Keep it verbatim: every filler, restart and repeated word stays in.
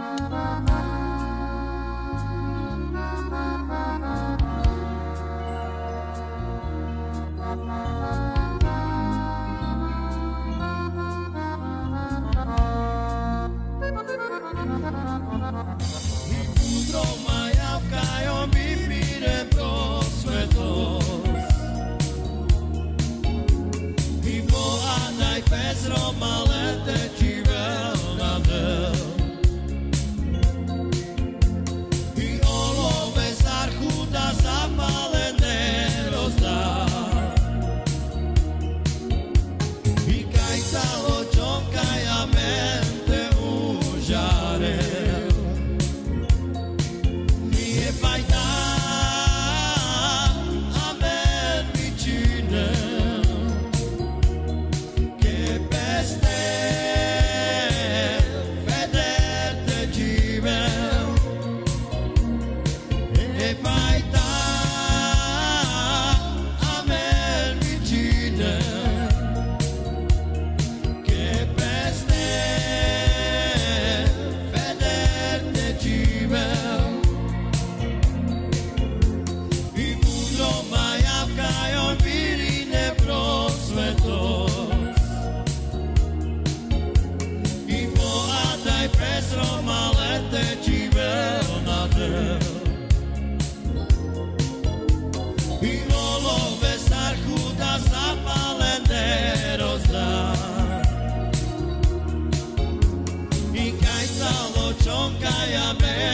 I pudro ma javka jon bibire prosvetos. I po adaj pes romale te dživel na del. I olove sar huda zapalene rozda. I kaj calo čonka amen te užarel. Nije fajda amen vičinel. Ke peste feder te dživel. E fajda amen vičinel. Ke peste feder te dživel. I pudro ma javka jon birine prosvetos. I po adaj pes romale te dživel na del. I olove sar huda zapalene rozda. I kaj calo čonka amen